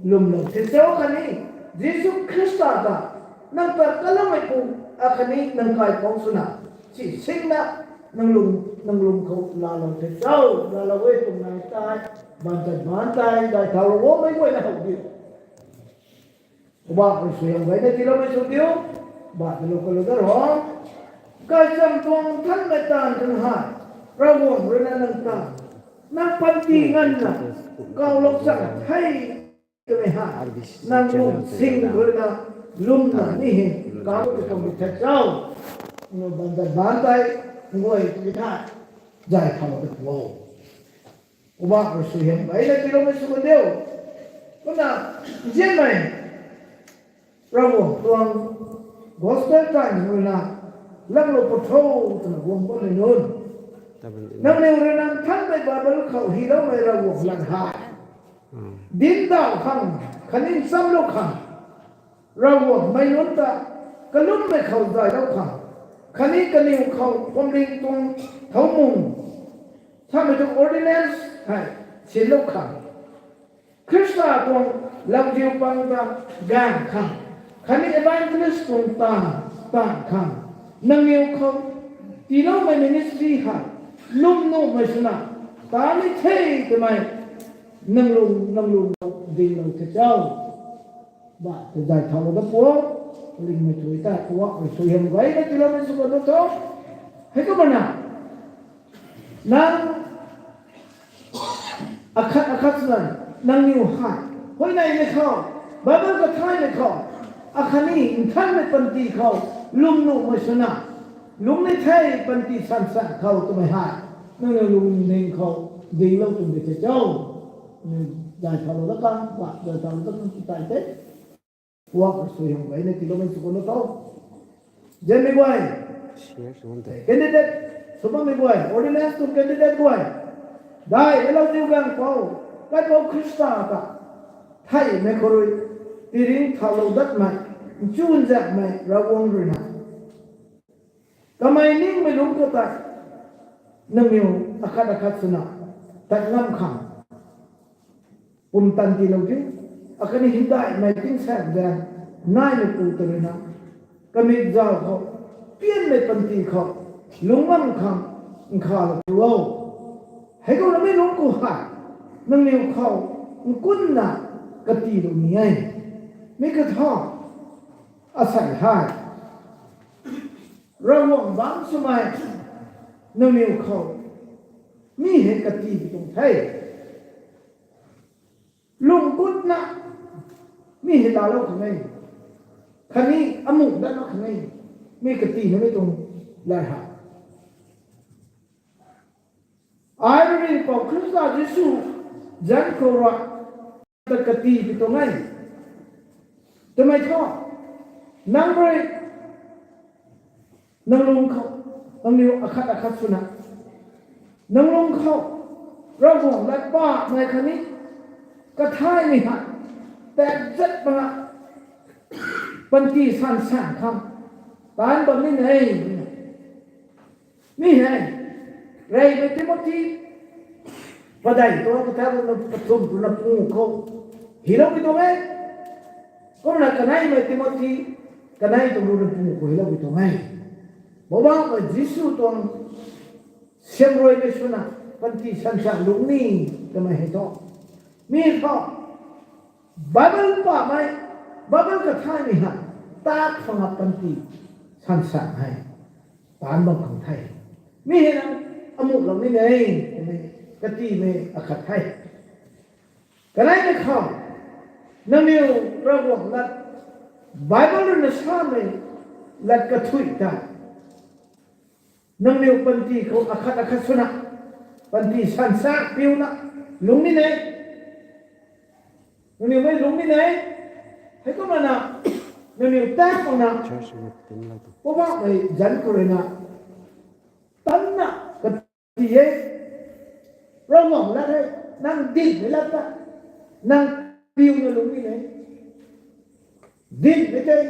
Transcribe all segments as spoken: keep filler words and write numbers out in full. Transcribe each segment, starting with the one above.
lwmlou the cho khatni, Jisu Khrista ta, nang ta kalammei pu, akhatni nang kaipouc swna, si singna, nang lwm, nang lwm khou laalou the cho, laalou e twmei tei, baan tei, baan tei, dai thau lou o mei guayna how diu. Poubauhmei suaihiam gayna tiiloumei sw diu, baan tei lou kalou dat ro. Gaychamv tuang nthanmei taanv khang hei, Ravguangc rui na nang ta, nang panty nganvna, kawlou chang the, twmei hei, nang lwm sing rui na, lwmna ni hei, kau ta tuang di the cho. Nang baan tei, baan tei, nguay tei the, zay thau ta pu o. Poubauhmei suaihiam gayna tiiloumei sw kan diu. Kumna, nzianmei, Ravguangc tuang gospel taanv rui na, langlou pw tho, twna guang bammei nunc, nangniw rui na nthanmei Bible khou hyloumei Ravguangc lat hei, dindaw khang, khatni nchamlou khang, Ravguangc mei nunc ta, kalummei khou zaylou khang, khatni kaniw khou phuamling tuang thoumung, samei tuang ordinance hei, sinlou khang, Khrista tuang lamziu pang ta gaeng khang, khatni evangelist tuang taanv, taanv khang, nangniw khou, tiiloumei ministry hei, lwmnuhmei swna, ta ni the twmei, nang lwm, nang lwm khou dinglou the cho. Baan tei zay thau lou dat pu o, lingmei tui ta, Poubauhmei suaihiam gayna tiiloumei sw kan diu tho. Hei kumna, nang, akhat akhat swna, nangniw hei, huayneymei khou, Bible kathaymei khou, akhatni nthanmei panty khou, lwmnuhmei swna, lungning the panty sansan khou twmei hei, nangniw lungning khou, dinglou tuang di the cho. Zay thau lou dat khang, baan zay thau lou dat khang tithay the. Poubauhmei suaihiam gayna tiiloumei sw kan diu tho. Nzianmei guay, candidate, sw bammei guay, ordinance tuang candidate guay, dai lalou ziu gaengpou, kaipouc Khrista ta, theihmei khou rui, tiringc thaulou datmei, nchunzaekmei Ravguangc rui na, kamei ningmei lungc khou tei, nangniw akhat akhat swna, tat ngam khang, pumtan tiilou diu, akhatni hymdaihmei tingsaengzaeng, naimei pu ta rui na, kamik zauc khou, pianmei panty khou, lungc ngam khang, nkhavlou pu o. Hei kumna mi lungc khou hei, nangniw khou, nkunna, katilou ni e. Mi katha, asei hei, Ravguangc bangc swmei, nangniw khou, mi hei kati pi tuang the. Lung kutna, mi hei laalou khang e. Khatni amuh dat mak khang e. Mi kati namei tuang lat hei. Ai rui Ringhpouc Khrista Jisu zanc khou rui ta kati pi tuang e. Twmei thu, nang rui, nang lung khou, nangniw akhat akhat swna, nang lung khou, Ravguangc lat pamei khatni, kathaymei hei, tat zat mak na, panty sansan khang, taanc bam ni e. Mi hei, reymei Timothy, padeih tuang katha rui na pathumh rui na panguh khou, hyloupui tuang e. Kumna kaneimei Timothy, kanei tuang rui na panguh khou hyloupui tuang e. Poubauhmei Jisu tuang siamruaimei swna, panty sansan lungc ni, twmei hei thu. Mi thu, Bible pamei, Bible kathaymei hei, tat khang a panty sansan hei, taanc bam khang the. Mi hei na, amuhlou ni e, twmei, katimei akhat the. Kaneimei khou, nangniw Ravguangc lat, Bible rui na samei, lat kathuic ta, nangniw panty khou akhat akhat swna, panty sansan piuna, lungc ni e. Nangniw mei lungc ni e. Heikumna, nangniw tat makna, Poubauhmei zanc khou rui na, tanna, kati e. Ravguangc lat hei, nang dinhmei lat ta, nang piuna lungc ni e. Dinhmei tei,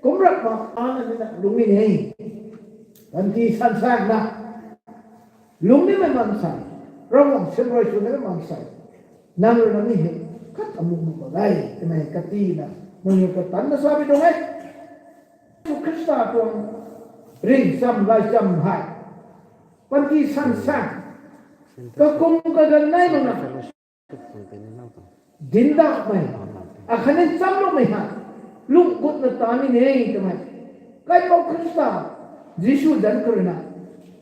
kumrak mak ana ni na lungc ni e. Panty sansan na, lungc nimei maansei, Ravguangc siamruai sw nimei maansei, nang rui na ni hei, khat amu mu bam e, twmei katina nangniw ta tanna sa bi tuang e. Jisu Khrista tuang ringcham gaychamv hei panty sansan, kakum kaganv nai makna, dinc daumei, akhatni chamloumei hei lung gutna ta ni e twmei Kaipouc Khrista Jisu zanc khou ruina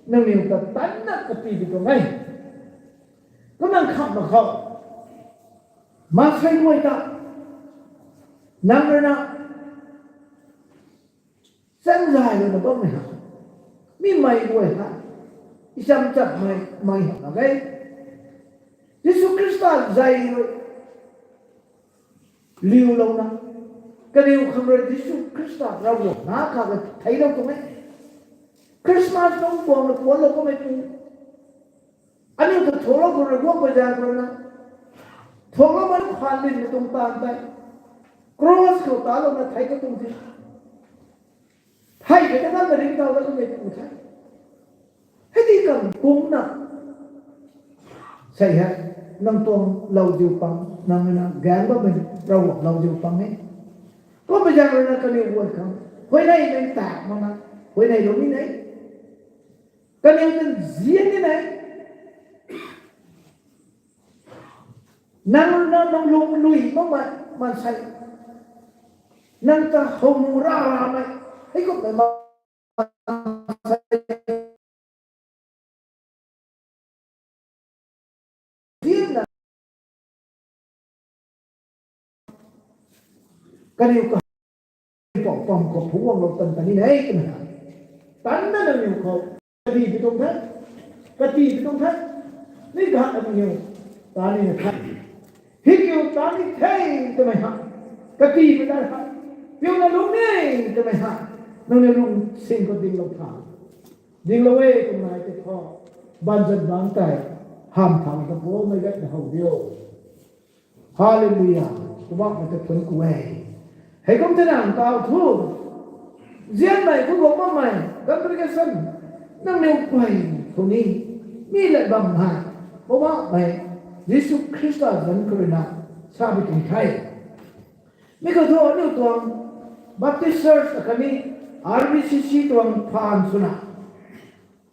nangniw ta tanna kati bi tuang e. Kumna khamhna khou, maansei guay ta nang ruina changzay lana bammei ha, mi mei guay ha, icham chapmei mei ha mak ge. Jisu Khrista zay rui liulouna, kaniw khang rui Jisu Khrista Ravguangc na kha ka theiclou tuang e. Christmas nung guangna puanclou kamei pu, aniu ta thuaklou khou rui guang pui zaeng khou ruina, thuakloumei phaan lynmei tuang taanv tei cross khou talouna thei ka tuang the. Thei kata ngamna ringcthau dat kamei pu the. Hei di kang kumna sei hei, nang tuang lauziu pang, nang na gaeng bammei Ravguangc lauziu pang e. Kummei zaeng ruina kaniw guay khang huayneymei tak makna huayneylou ni e. Kaniw ta nzian ni e. Nang na nang lung lui makmei maansei, nang ta howmu ra ramei, hei kumhmei maansei, nzianna kaniw kapou pam khou phu guanglou tan ta ni e twmei hei, tanna nangniw khou kati bi tuang the, kati bi tuang the. Ni ganh nangniw ta nina the, hei kiu ta ni the twmei hei, kati bi ta hei piuna lungc ni twmei hei, nangniw lung sing khou dinglou tha, dinglou e twmei tei thu, baanzan bangc tei hamh thangc ta Poubauhmei gayna how diu. Hallelujah! Poubauhmei ta thuanc ku e. Heikum thena ntau thu, nzianmei khou guang bammei congregation, nangniw guay khou ni mi lat bam hei Poubauhmei Jisu Khrista zanc khou ruina sa bi tuang the. Mi khou thu aniu tuang Baptist Church akhatni R B C C tuang phaan swna,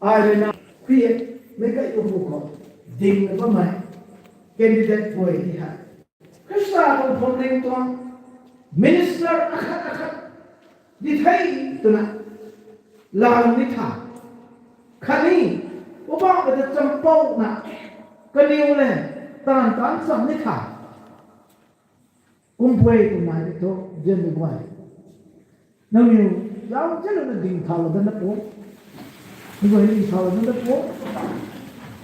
ai ruina pmei kaipu khou dingna bammei candidate guay ti hei, Khrista tuang phuamling tuang minister akhat akhat di the twna laalou ni tha, khatni Poubauhmei ta champouna kaniw le taanv taanc cham ni tha. Kum pui twna tei thu, nzianmei guay, nangniw zauc zauclouna ding thaulou dat na pu, mei guay ding thaulou dat na pu,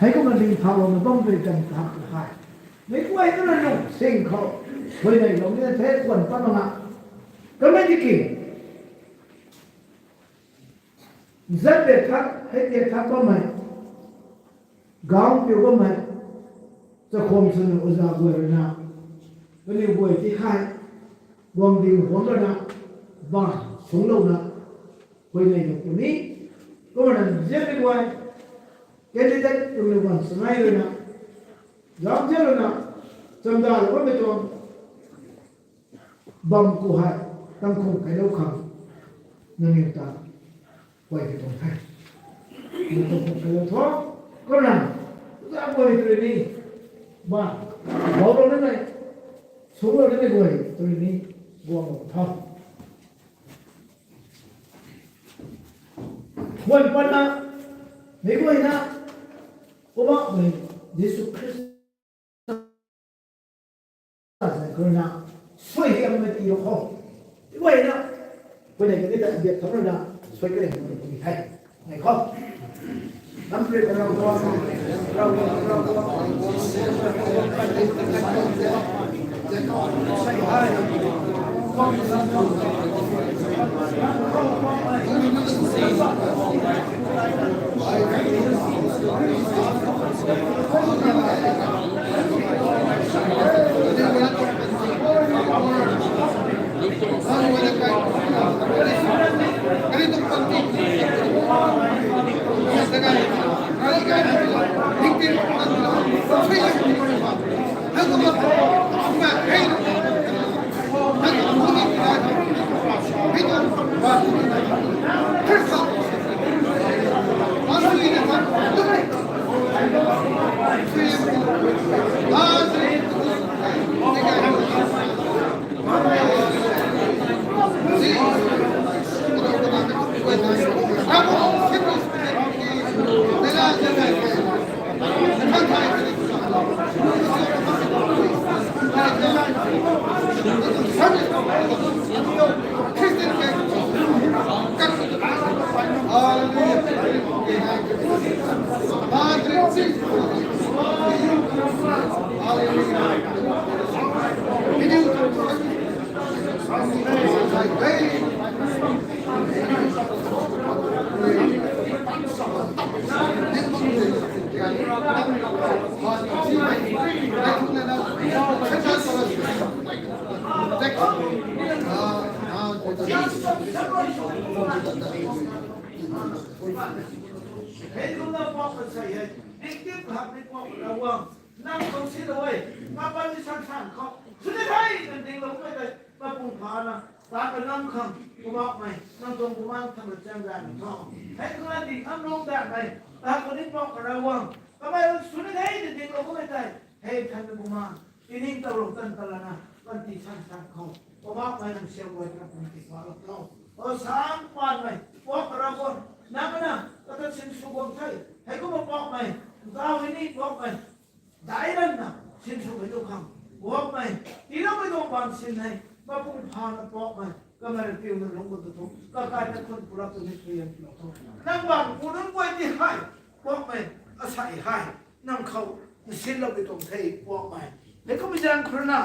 heikumna ding thaulouna bam rui kan ta hei, mei guay twna lung sing khou huayneylou ni the, khwan pat mak na, kamei tiki nzian biak thak, hei biak thak bammei, gaengc piu bammei, chakhwang swna oja guay ruina, kaniw guay ti hei guangcdic huang ruina, baan sungclouna huayneylou puni. Kumna nzianmei guay, candidate twmei guan sanei ruina, zauc zauclouna chamdalou bammei tuang bam khou hei, tangkhung kailou khang nangniw ta huay katuang the. Tangkhung kailou tho, kumna, oja guay tw rui ni, baan, baulou nimei, sungclou nimei guay tw rui ni, guanglou tho. Khwan patna, mei guayna, Poubauhmei Jisu Khrista zanc khou ruina suaihiammei tiilou khou, mei guayna, huayney kani ta biak thak ruina suai kariangmei ti the. Nai khou, Hei kumna Poubauhmei Ravguangc, nang khou si lo e, kapat ni san san khou sw ni the twna dinglou kummei tei, kapung phana, ta kanam khang, Poubauhmei, nang tuang Bumaengh Nthanmei zaeng rui tho. Hei kumna ding am lung daihmei, ta khou ni Poubauhmei Ravguangc, kamei sw ni the twna dinglou kummei tei, hei Nthanmei Bumaengh, tiningtowlou tan ta lana, panty san san khou, Poubauhmei nang siam guay ta panty salou tho. O sang panmei, Poubauhmei Ravguangc, nang na, kata sinsw guang the, hei kumna Poubauhmei, ntau hei ni Poubauhmei, daic ranna, sinswmei tu khang, Poubauhmei, tiiloumei tuang baan sin hei, kapung phana Poubauhmei, kamei rui piuna lungc bam tu thu, kakai ta khun purap tu ni suaihiam tiilou tho. Nang baan pu nunc guay ti hei, Poubauhmei, asei hei, nang khou, nsinloumei tuang the, Poubauhmei. Hei kumna zaeng khou rui na,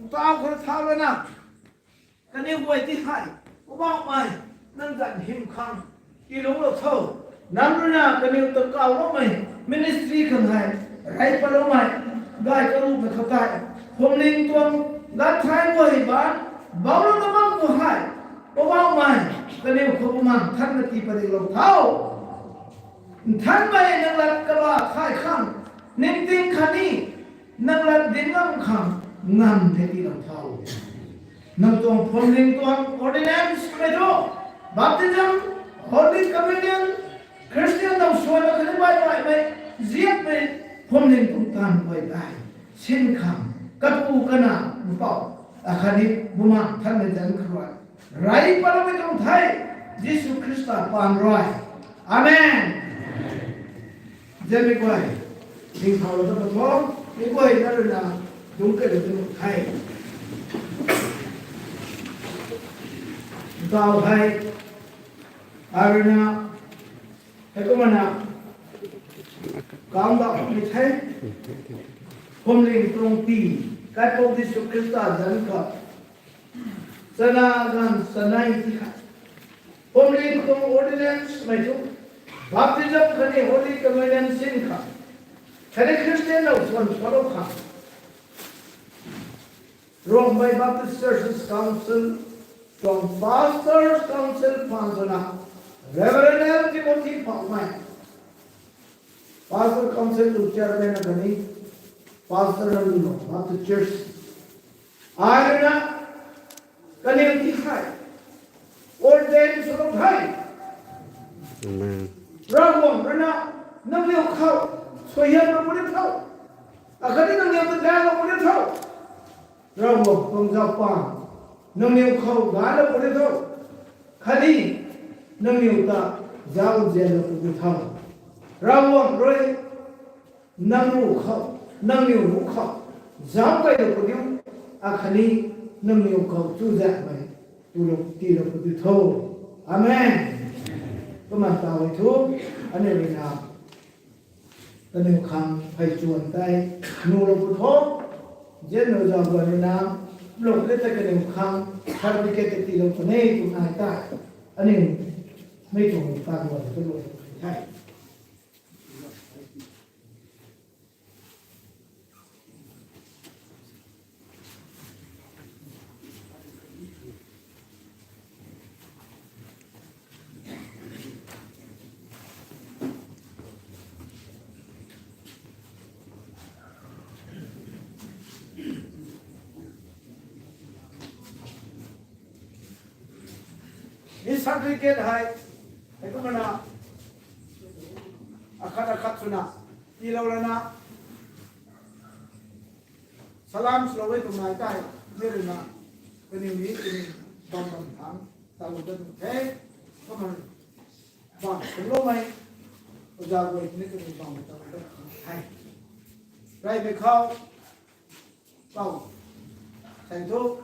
ntau khou rui tha lana, kaniw guay ti hei, Poubauhmei, nang zanc hym khang, tiilungclou tho. Nang rui na kaniw ta kawloumei, ministry khang hei, rey patloumei, gay karuhmei khou tei, phuamling tuang, lat thai guay baan, baulouna bam khou hei, Poubauhmei, kaniw khou Bumaengh Nthanmei tii padiklou tho. Nthanmei nang lat kaba thay khang, ningting khatni, nang lat dinc ngam khang, ngam tei tiilou tho. Nang tuang phuamling tuang ordinance mei thu, baptism, Holy Communion, Christian nang suanna khatni baihmei, ziapmei, phuamling tuang taanv guay tei, sin khang, kapu kana, mpouh, akhatni Bumaengh Nthanmei zanc khou rui, rey patloumei tuang the, Jisu Khrista paan rui. Amen. Zanc mei guay, ningthow ta patho, mei guay na rui na, dungc kei lou ta nuh the. Ntau hei, arui na, hei kumna, kangdauh ni the, phuamling tuang tii, Kaipouc Jisu Khrista zanc khou, chana ganv chanei ti khat, phuamling tuang ordinance mei thu, baptism khatni Holy Communion sin khang, khatni Christian nang suan sualou khang, Rongmei Baptist Churches Council tuang Pastors Council phaan swna, Reverend L Timothy Phouhmei, Pastor Council tuang chairman akhatni, Pastor Nalulong Baptist Church, ai rui na, kaniw ti hei, ordain swlou the. Ravguangc rui na, nangniw khou, suaihiamlou puni tho, akhatni nangniw ta ganclou puni tho. Ravguangc tuang zauc paan, nangniw khou ganclou puni tho, khatni, nangniw ta, zauzianlou puni tho. Ravguangc rui, nang ruc khou, nangniw ruc khou, zauc kailou puni, akhatni, nangniw khou chuzaenghmei, tulou tiilou puni tho. Amen. Kumna taw e thu, aniu rui na, kaniw khang phey chuan tei, nuhlou puni tho, zanc nuh zauc guay rui na, lou le tei kaniw khang, certificate tei tiilou puni twmei tei, aniu, mei tuang taanv guay ta lou the. Mi certificate hei, hei kumna, akhat akhat swna, tiilou lana, salam swlou e twmei tei, mi rui na, kaniw ni kaniw bam bam thangc, talou dat nuh the, kumna, bam, kumloumei, oja guay ni kaniw bam talou dat nuh the. Reymei khou, Pou, thank you.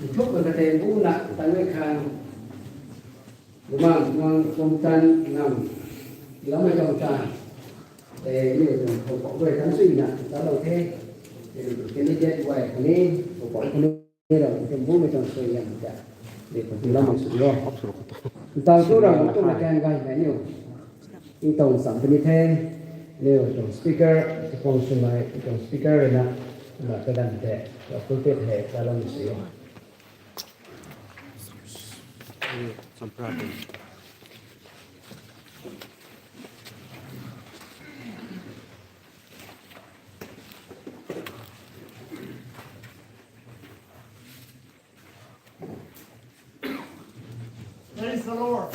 Nthuk na kate bu na tang e khang. Lumang mang kum tan ngam. Lam e tong ta. Te ni tong ko ko we tan sui na ta lo the. Te ni candidate wai ko ni ko ko ko ni ra ko bu me tong sui yan ta. Te ko lam sui lo. Tang tu ra ko na kan gai na ni. Ntong sam puni the, neu tong speaker, tong sumai, tong speaker na, na kadan the, pulpit he, kalam si. Praise the Lord.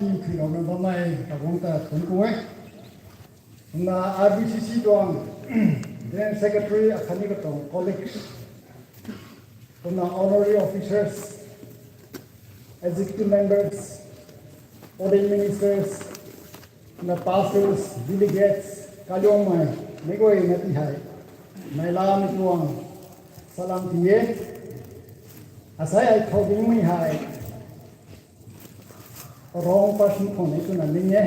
Team khui lou na bam e, ta guang ta thun ku e. Na R B C C tuang General Secretary akhani ka tuang colleagues. Kumna honorary officers, executive members, ordained ministers, na pastors, delegates, kaluangmei, mei guay na ti hei. Mei la mei tuang, salam ti e. Asai ai thau ding mei hei. Wrong person khou ni twna ning e.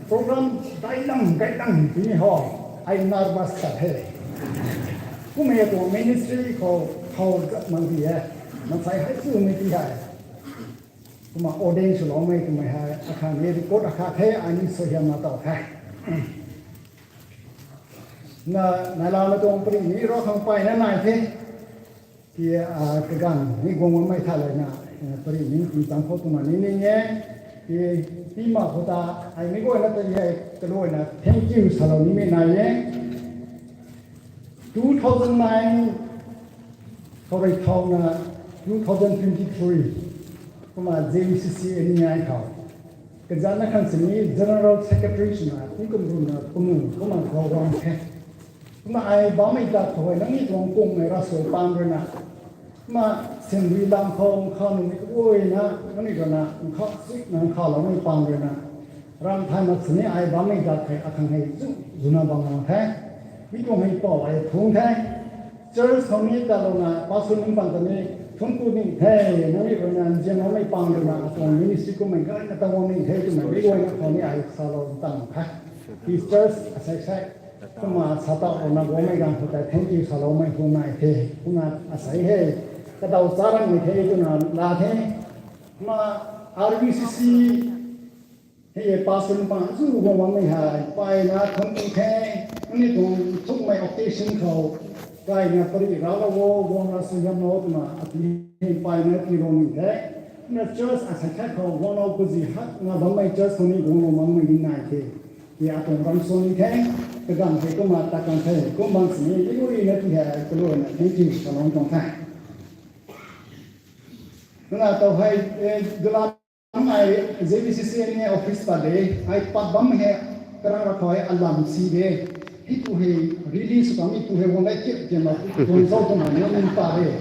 Program dailam, dailam ti ni ho. Ai nervous ta the. Kumna tuang ministry khou, khou zat mang di e. Mansei hei chu ni ti hei. Kumna ordain swloumei twmei hei. Akha ni record akha the, ai ni suaihiam na tau the. Na, nai la na tuang pari ni ro khang pai na nai the. Ti, ah, kaganv ni guang mei tha lei na, ah, pari ni ti tang khou twna ni ning e. Ti, ti ma khou ta, ai ni guay na ta ye, kaluai na, thank you, salou ni mei nai e. Two thousand nine, khou rui thau na, two thousand twenty-three, kumna J B C C ni ai khou. Kazanc na khang sini General Secretary swna, ti kum kum na, kumu, kumna khou guang the. Kumna ai bammei tat khou hei, nangniw tuang kungmei ravsuai pang rui na. Kumna, Sindui lam khou, nkha nunc ni kaguayna, nangniw rui na, nkha sui na, nkha loumei pang rui na. Ram thay mak sini ai bammei tat hei, akhang hei zu, zuna bam na the. Mi tuang hei pou ai phung the. Church khou ni ta lou na, pastor nunc pang ta ni, thun ku ni the, nangniw rui na, nzian loumei pang rui na, atuang ministry kummei gay na ta guang ni the, twmei mi guay na khou ni ai salou tang the. His church, asai sai. Kumna sa tau na guangmei ganv khou tei thank you saloumei hu nai the. Kumna asai hei, kadau cha ranmei the twna la the. Kumna R B C C hei pastor nunc pang zu guang bammei hei, pai na thun ku the, ani tuang thukmei occasion khou, kai na pari rau lou o, guang na suaihiam lou twna, ati hei pai na ti lou ni the. Kumna church asai khat khou guang lou kuzi hak na bammei church khou ni guang lou bammei ni nai the. Ti atuang ram suan ni the, kaganv hei kumna ta kan the, kum bang sini, ti uri na ti hei, kaluai na, thank you, saloum tuang the. Kumna tau hei, eh, dula ai J B C C ni office pat de, ai pat bam hei, Karang ra khou hei alam si de. Hei tu hei release sw kamei tu hei guang gay kip tiam la guang zau twmei na ning pa de.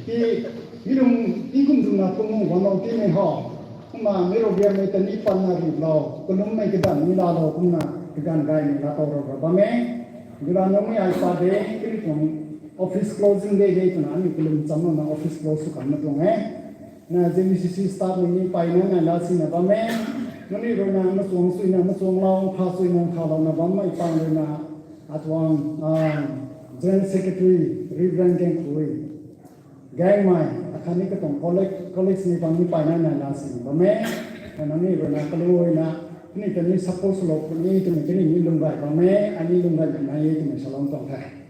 Ki mi lung tingkum zuna kum guang lou timei ho. Kumna mei rou biammei ta ni pan na ri lou. Kalummei kadan ni la lou kumna kaganv gaymei la tou rou ra bam e. Dula nunmei ai pa de, kiri tuang office closing day de twna ani kalum cham na office close sw kan na tuang e. Na J B C C staff ni ni pai na na la sina bam e. Nani rui na machuang sui na machuang lau, kha sui na kha lou na bammei pang rui na atuang, ah, General Secretary Reverend Gengkhui, Gangmei, akhatni katuang college, college ni bam ni pai na na la sina bam e. Na nani rui na kalum rui na, kani kani support swlou puni twmei kani ni lung gay bam e, ani lung gay na e twmei salou tuang the.